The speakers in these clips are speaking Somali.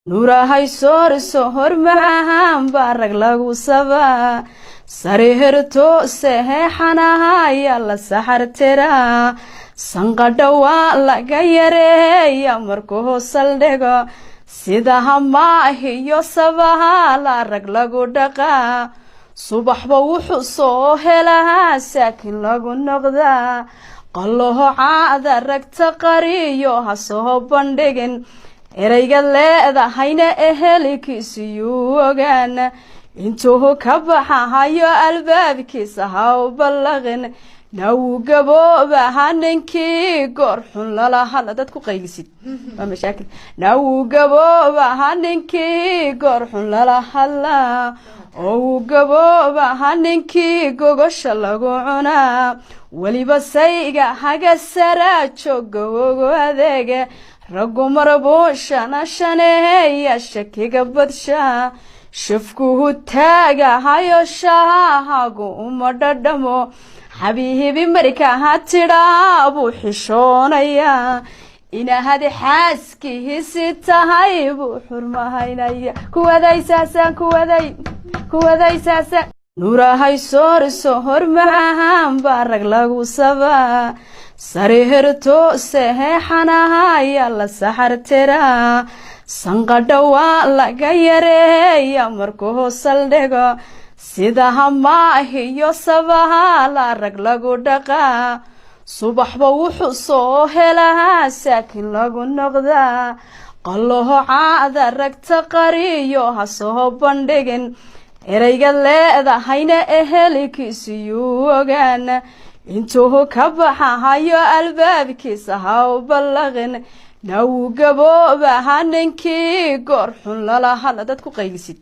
Nuurahay soorso hormacahaan baa rag lagu sabaa sariirto seexanahaya la saxartiraa sanqadha waa laga yareeya markuu saldhigo sida hamaahiyo sabaha la rag lagu dhaqaa subaxba wuxuu soo helaa saakin lagu noqdaa qalaho caada ragta qariyo ha soo bandhigin ereyga leedahayna ehelkiisiyuu ogaan intuu ka baxahayo albaabkiisa ha u ballaqin nawuu gaboobaha ninkii goor xun lala hadla dad ku qaylisid waa mashaakil. Nawuu gaboobaha ninkii goor xun lala hadlaa oo wuu gaboobaha ninkii gogosha lagu cunaa weliba sayga haga saraa jooga ogo adeega raggu marbuushana shaneeya shakiga badshaa shafkuhu taagahayo shaahagu uma dhadhamo xabiihibi markaha tidhaa buu xishoonayaa inahad xaaskihiisi tahay buu xurmahaynaya kuwadaysaasaan kuwaday kuwadaysaasa. Nuurahay soorso hormacahaan baa rag lagu sabaa sariirto seexanahaya la saxartiraa sanqadha waa laga yareeya markuu saldhigo sida hamaahiyo sabaha la rag lagu dhaqaa subaxba wuxuu soo helaa saakin lagu noqdaa qalaho caada ragta qariyo ha soo bandhigin ereyga leedahayna ehelkiisiyuu ogaan intuu ka baxahayo albaabkiisa ha u ballaqin nawuu gaboobaha ninkii goor xun lala hadla dad ku qaylisid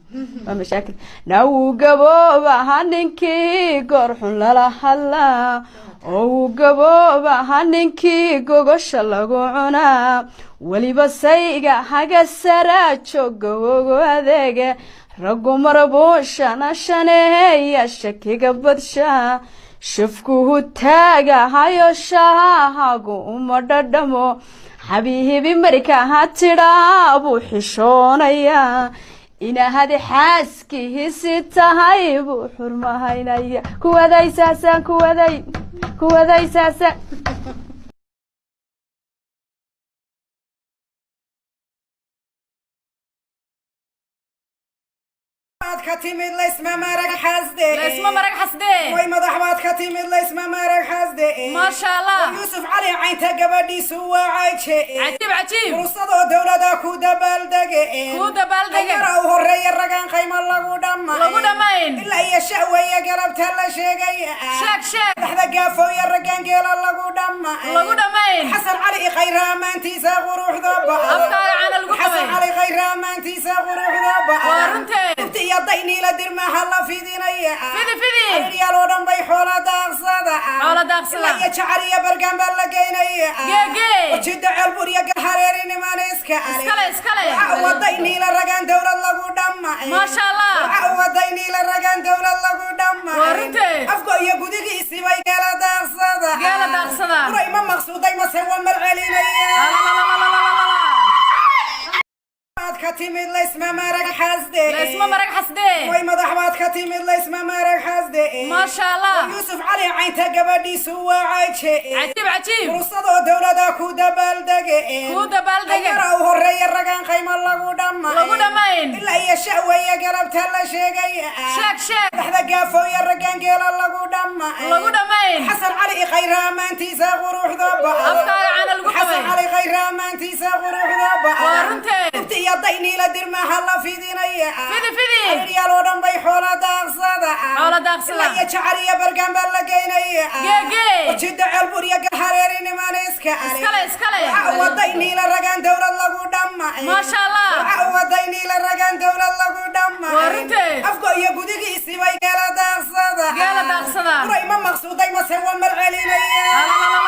waa mashaakil. Nawuu gaboobaha ninkii goor xun lala hadlaa oo wuu gaboobaha ninkii gogosha lagu cunaa weliba sayga haga saraa jooga ogo adeega raggu marbuushana shaneeya shakiga badshaa shafkuhu taagahayo shaahagu uma dhadhamo xabiihibi markaha tidhaa buu xishoonayaa inahad xaaskihiisi tahay buu xurmahaynaya kuwadaysaasaan kuwaday kuwadaysaasa. Baad ka timid laysma marag xasde. Laysma marag xasdee. Way madax baad ka timid laysma marag xasde. Maasha Allah. Yuusuf Cali caynta gabadhiisu waa caje. Cajiib cajiib. Fursadoo dowlada ku dabaaldege. Ku dabaaldege. Ayara u horeeya ragaan qaymo lagu dhammayn. Lagu dhammayn. Ilaa iyo sha'weeye galabta la sheegaya. Sheeg sheeg. Madaxda gaafooya ragaan geela lagu dhammayn. Lagu dhammayn. Xasan Cali khayra amaantiisa quruxda badan. Afkaaga caana lagu Xasan qabay. Cali khayra amaantiisa quruxda badan. Waa runteed. Tubti iyo dayniila dirmaha la fidinaya. Fidi fidi. Xariiryaal oo dhan bay xoola daaqsada. Xoola daaqsada. Ilaa iyo jacal iyo bargaan baa la geynaya. Gee, gee. Wajida ceelbur iyo galhareeri niman iska ale. Iskale, iskale. Waxa u waday niila ragaan dowlad lagu dhammayn. Maasha Allah. Waxa u waday niila ragaan dowlad lagu dhammayn. Waa runteed. Afgo iyo gudigiisii bay geela daaqsada. Geela daaqsada. Kuray ma maqsuuday mase waa marcelinaya. Lalalalalalala. Baad ka timid laysma marag xasde. Laysma marag xasdee. Way madax baad ka timid laysma marag xasde. Maasha Allah. Yuusuf Cali caynta gabadhiisu waa caje. Cajiib cajiib. Fursadoo dowlada ku dabaaldege. Ku dabaaldege. Ayara u horeeya ragaan qaymo lagu dhammayn. Lagu dhammayn. Ilaa iyo sha'weeye galabta la sheegaya. Sheeg sheeg. Madaxda gaafooya ragaan geela lagu dhammayn. Lagu dhammayn. Xasan Cali khayra amaantiisa quruxda badan. Afkaaga caana lagu Xasan qabay. Cali khayra amaantiisa quruxda badan. Waa runteed. Tubti iyo dayniila dirmaha la fidinaya. Fidi fidi. Xariiryaal oo dhan bay xoola daaqsada. Xoola daaqsada. Ilaa iyo jacal iyo bargaan baa la geynaya. Gee, gee. Wajida ceelbur iyo galhareeri niman iska ale. Iskale, iskale. Waxa u waday niila ragaan dowlad lagu dhammayn. Maasha Allah. Waxa u waday niila ragaan dowlad lagu dhammayn. Waa runteed. Afgo iyo gudigiisii bay geela daaqsada. Geela daaqsada. Kuray ma maqsuuday mase waa marcelinaya. Lalalalalalala.